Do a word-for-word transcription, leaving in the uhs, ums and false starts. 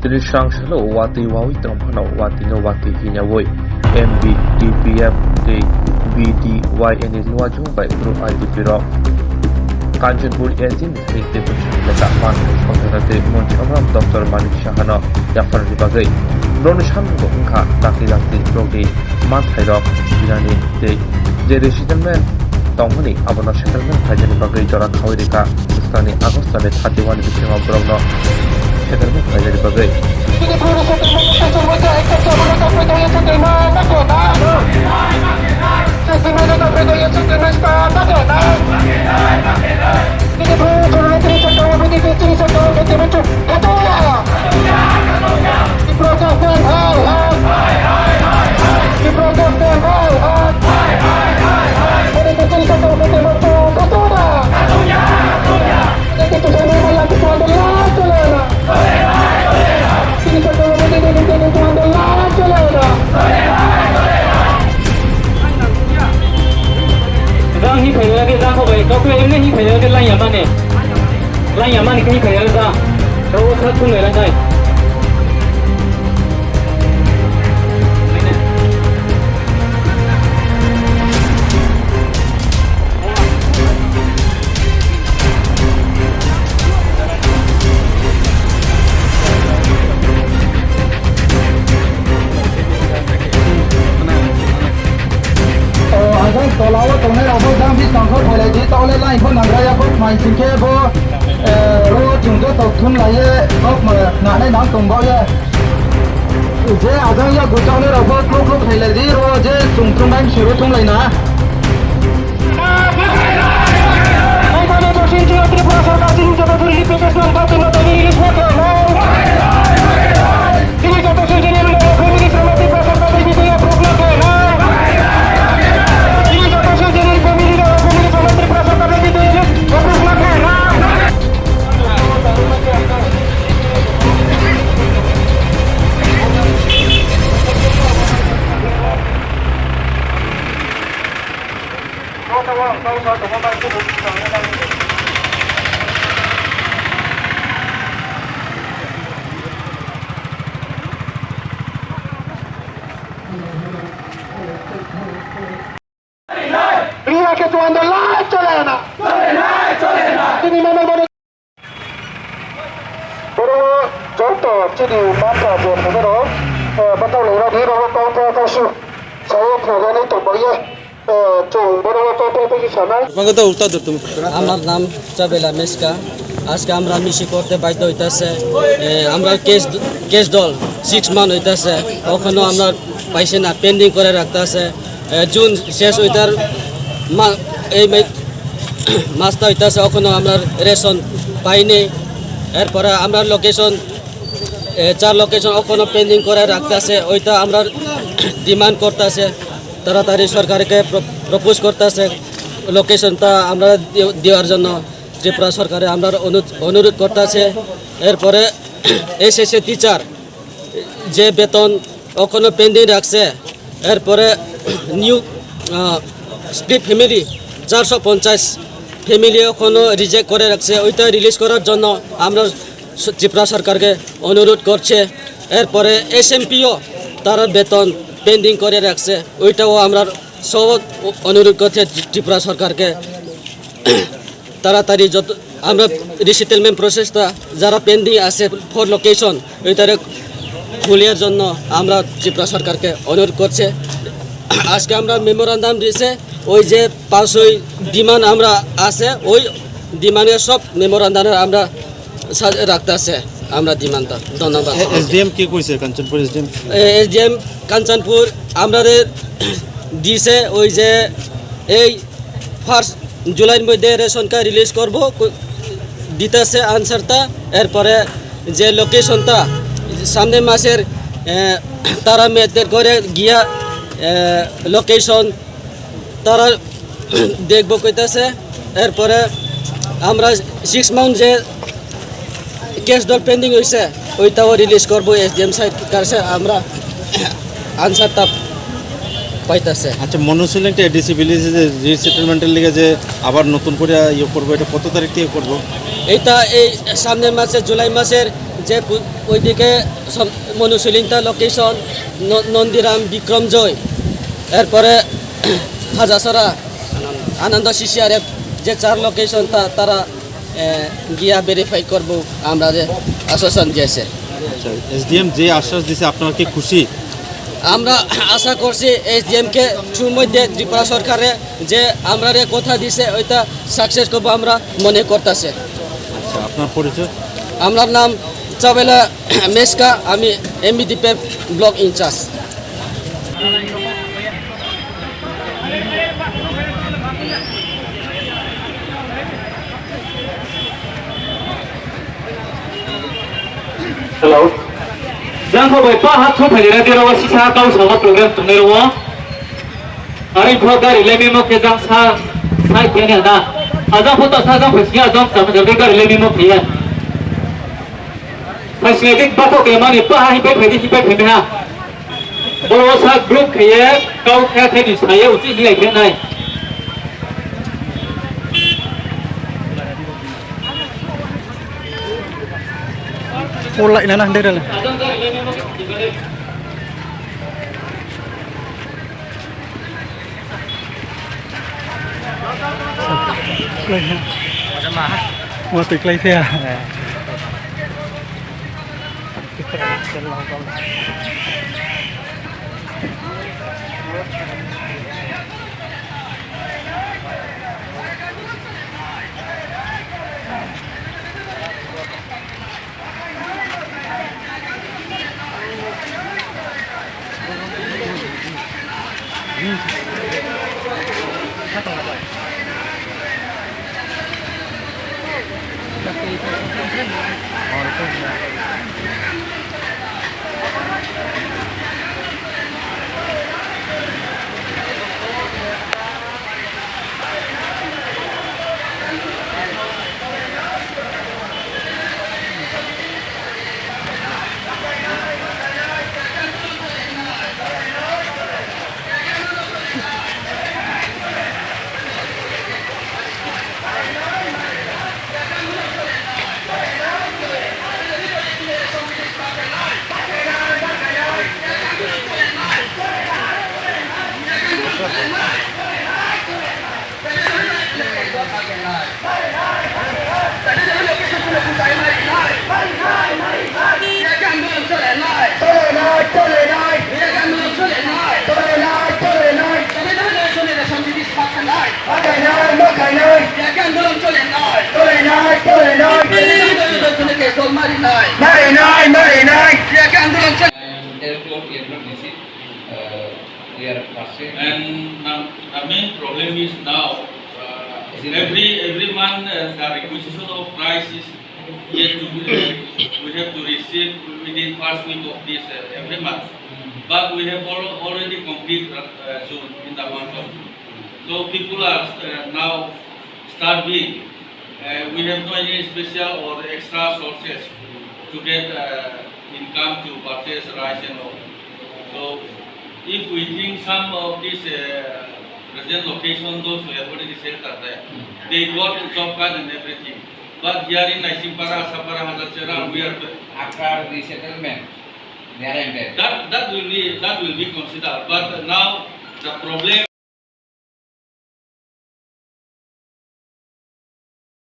Ni srangsalo watwi wawi tongphano watwino watwi hinawi M B D P F tei B D Y N ni luajung bai bru I D P rok. Kanchanpur S D M ni thani tei bwswk elaka man songthana tei monchi Omram Doctor Manik Sahano yapharni bagwi. Borokni samung wngkha dakti dakti borokni manthairok sinani tei je resettlement tongmani abono settlement khlainani bagwi jora khaui rikha. Bwskangni August ni thirty one bisingo borokno settlement khlainani bagwi. Jang hi phaina khe jang kho bai, kok khe emne hi phaina khe laiya mane. Laiya mane khe hi phaina khe jang. Kau sak thung lai lang kai. O, ang jang tola o tongnai rok bo jang bis tang kho phailai di, tole line pho nangra ya kho, mai sing khe bo, eh, ro chung joto thum lai ye kok ma nanai nang tong bao ye. Je ajang ya guchang ni rok bo kluk kluk khailai di, ro je chung thum bai msuru thum lai na. Riya ke tu andar lai chole na. Tini mana mana. Boro joto chini mantha je phunero, eh, bathang lera ni rogo kau kau kau su. Sayo phunero ni tong baiye. Eh, chung boro kau kau kau su sana. তোমাকে তো উত্তর দিতে হবে। আমার নাম চাবেলা মেসকা। আজকে আমরা মিছিল করতে বাধ্য হইতাছে। এ, আমরা কেস, কেস দল সিক্স মান্থ হইতাছে, ওখানেও আমরা পাইছি না, পেন্ডিং করে রাখতাছে। এ, জুন শেষ হইতার মা-, এই মে-, মাসটা হইতাছে, ওখানেও আমরা রেশন পাইনি। এরপরে আমরা লোকেশন, এ, চার লোকেশন ওখানে পেন্ডিং করে রাখতাছে, ওইটা আমরা ডিমান্ড করতাছে। তাড়াতাড়ি সরকারকে প্র-, প্রপোজ করতেছে লোকেশনটা আমরা দি-, দেওয়ার জন্য ত্রিপুরা সরকারে আমরা অনু-, অনুরোধ করতেছে। এরপরে এসএসএ টিচার যে বেতন এখনো পেন্ডিং রাখছে, এরপরে নিউ, আহ, স্প্লিট ফ্যামিলি চারশো পঞ্চাশ ফ্যামিলি এখনো রিজেক্ট করে রাখছে, ওইটা রিলিজ করার জন্য আমরা স-, ত্রিপুরা সরকারকে অনুরোধ করছে। এরপরে এসএমপিও তারা বেতন পেন্ডিং করে রাখছে, ওইটাও আমরা সব অনুরোধ করছে ত্রিপুরা সরকারকে। তাড়াতাড়ি যত আমরা রিসেটেলমেন্ট প্রসেসটা যারা পেন্ডিং আছে ফর লোকেশন, ওইটারে খুলিয়ার জন্য আমরা ত্রিপুরা সরকারকে অনুরোধ করছে। আজকে আমরা মেমোরান্ডাম দিছে, ওই যে পাঁচই ডিমান্ড আমরা আছে, ওই ডিমান্ডের সব মেমোরান্ডামে আমরা সা-, রাখতে আছে আমরা ডিমান্ডটা। ধন্যবাদ। এ-, এসডিএম কি কইছে? কাঞ্চনপুর এসডিএম? এ, এসডিএম কাঞ্চনপুর আমরা দিছে ওই যে এই ফার্স্ট জুলাইর মধ্যে রেশন কার্ড রিলিজ করবো, কো-, দিতেছে আনসারটা। এরপরে যে লোকেশনটা সামনের মাসের, এ, তারা মেয়েদের ঘরে গিয়া, এ, লোকেশন তারা দেখবো কইতাছে। এরপরে আমরা সিক্স মান্থ যে কেস দল পেন্ডিং হইছে, ওইটাও রিলিজ করবো এসডিএম সাহেব কাছে আমরা আনসারটা পাইতাছে। আচ্ছা, মনোজ সিং একটা এডিসি ভিলেজে যে রিসেটেলমেন্টের লিগে যে আবার নতুন করে ইয়ে করবো, এটা কত তারিখ থেকে করবো? এটা এই সামনের মাসে, জুলাই মাসের যে পু-, ওইদিকে সম-, মনুসুলিন্তা লোকেশন, ন-, নন্দিরাম বিক্রমজয়, এরপরে হাজাসরা আনন্দ সিসিআরএফ, যে চার লোকেশন তা-, তারা, এ, গিয়া ভেরিফাই করব, আমরা যে আশ্বাসন দিয়েছে। আচ্ছা, এসডিএম যে আশ্বাস দিছে, আপনারা কি খুশি? আমরা আশা করছি এসডিএম কে সুর মধ্যে ত্রিপুরা সরকারে যে আমরা রে কথা দিছে ওইটা সাকসেস করবো আমরা মনে করতেছে। আচ্ছা, আপনার পরিচয়? আমার নাম চাবেলা মেসকা, আমি MBDP block incharge. Hello. Jang kho bai pa ha thu phai ra dero wa sisa kau sa program tunai ro. Ari kho gari le memo ke jang sa sa ke ne na. Aja photo sa jang phai sia jang sa jang gari le memo ke ya. Phai sia dik ba kho ke mani pa ha hi pai phai di hi pai phai ha. Boro sa group khe ye kau khe khe ni sa ye uchi ni lai khe nai. Pol lai na na dere le. Mo twi klai thaya. Marinai, marinai. Airport, airport visit, uh, we are pursuing. And now, the main problem is now, uh, every, every month, uh, the requisition of rice is yet to be, uh, we have to receive within first week of this, uh, every month. But we have al-, already complete, uh, June, in the month of June. So people are, uh, now starving. Uh, we have no any special or extra sources to get, uh, income to purchase rice and all. So if we think some of these, uh, present location, those who have already settled there, they got job card and everything. But here in Naisingpara, Asapara, Hajarsera, we are After resettlement, they are ended. That, that will be, that will be considered. But now the problem